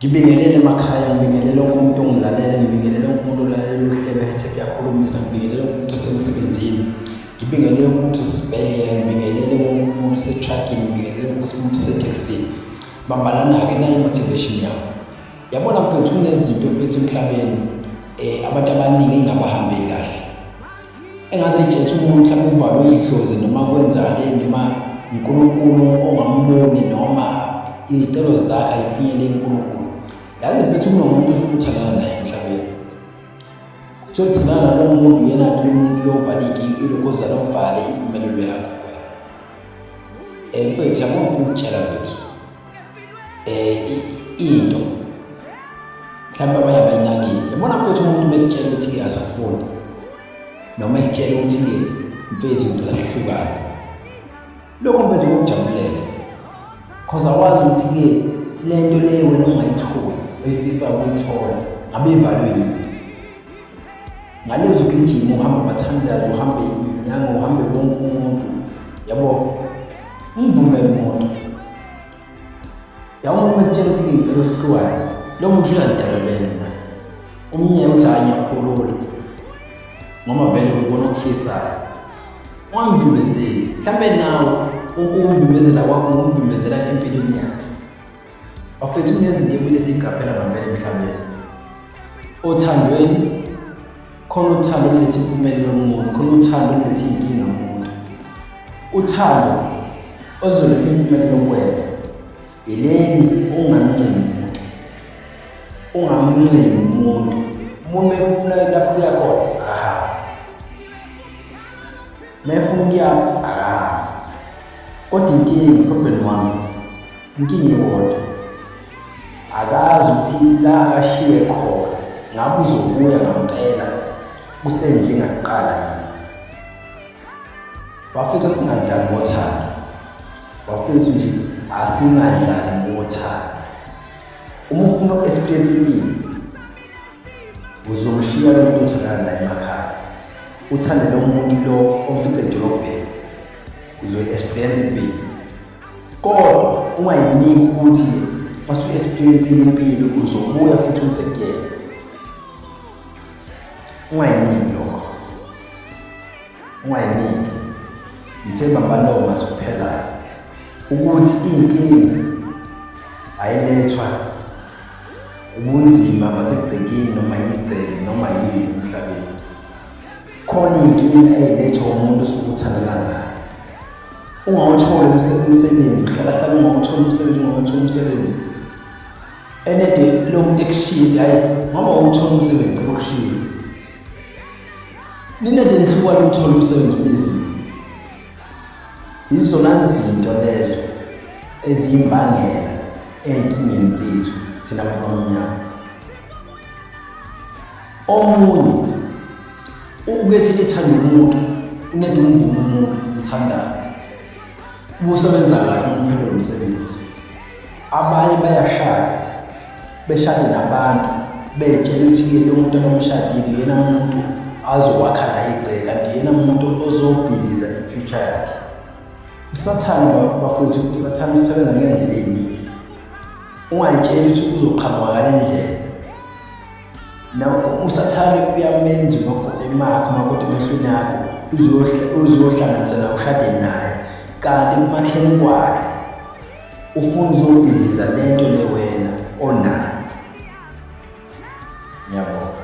Ngibingelele emakhaya, ngibingelele wonke umuntu ongilalele, ngibingelele wonke umuntu olalela uhlelo hashtag yakhulumisa, ngibingelele wonke umuntu osemsebenzini, ngibingelele wonke umuntu osesibhedlela, ngibingelele wonke umuntu osetruckini, ngibingelele wonke umuntu osetekisini. Bambalana-ke nayi i-motivation yami. Yabona mfethu kunezinto mfethu emhlabeni um abantu abaningi ey'ngabahambeli kahle. Engaze itshethe umuntu mhlawumbe uvalwe idlozi noma kwenzakaleni noma uNkulunkulu ongamboni noma izicelo zakhe ayifinyele uNkulunkulu. Yazi mfethu kunomuntu osuke uthandana naye emhlabeni. Sokuthandana nalowo muntu yena athi umuntu lo uvale ilokozana uvale impumelelo yakho wena. Um mfethu yabo ngifuna ukutshela mfethu um into mhlawumbe abanye abayinakile. Yabona mfethu umuntu uma ekutshela ukuthi asakufuni noma ekutshela ukuthi mfethu ngicela sihlukane lokho mfethu kukujabulela cause awazi ukuthi-ke le nto le wena ongayitholi oyifisa ukuyithola ngabe ivalwe yini ngalezo ugijima uhambe amathandazo uhambe inyanga uhambe wonke umuntu yabo umvumele umuntu Yabo uma ekutshela ukuthi ngicela uhlukane, lo muntu uyadaluleka naye. Umnyeke uthi hhayi ngiyakhulula ngoba vele ubona okufisayo. Ungamvimbezeli. Mhlawumbe nawe ukumvimbezela kwakho ukumvimbezela empilweni yakhe. Bafethu kunezinto empilo esiyiqaphela ngampela emhlabeni. Othandweni khona uthando oluletha impumelelo kumuntu, khona uthando oluletha iy'nkinga kumuntu. Uthando oluzoletha impumelelo kuwena yileli ungamncengi umuntu, ungamncengi umuntu. Umuntu uma efuna lapho kuya khona akahambe, uma efuna ukuyaphi akahambe. Kodwa inkinga problem wami inkinga iwodwa akazi ukuthi la akashiye khona ngabe uzobuya ngampela kusenjengakuqala yini. Bafethu asingadlali ngothando, bafethu nje asingadlali ngothando. Uma ufuna uku-experience impilo uzomshiya lo muntu othandana naye emakhaya, uthande lo muntu lo omfice edolobheni, uzoyi-experience impilo. Kodwa ungayiniki ukuthi masu-experience-ile impilo uzobuya futhi uthi kuyena. Ungayiniki lokho, ungayiniki. Ngithe bamba lawo mazwi kuphela-ke ukuthi iy'nkinga ayilethwa ubunzima basegcekeni noma yigceke noma yini emhlabeni. Khona iy'nkinga ey'lethwa umuntu osuke uthandana naye. Ungawutholi umsebenzi, uhlalahlala ungawutholi umsebenzi, ungawutholi umsebenzi. Enede lo muntu ekushiye ethi hhayi ngoba uwuthole umsebenzi cela ukushiye. Ninede nihlukane uthole umsebenzi ubizile. Yizona zinto lezo eziyimbangela ey'nkingeni zethu thina abantu abamnyama. Omunye ukethi ethanda umuntu unede umvumo umuntu umthandayo ubusebenza kahle uma uphelelwe umsebenzi. Abanye bayashada beshade nabantu bey'tshela ukuthi-ke lo muntu abamshadile uyena muntu azokwakha naye igceke kanti uyena muntu ozobhiliza i-future yakhe. Usathane bafowethu, usathane usebenza ngey'ndlela ey'ningi. Ungayitsheli ukuthi uzoqhamuka ngale ndlela. Usathane uyamenza umakoti emakho umakoti emehlweni akho uzohlanganisa naye ushade naye kanti ekumakheni kwakhe ufuna uzobhidliza lento le wena onayo. Ngiyabonga.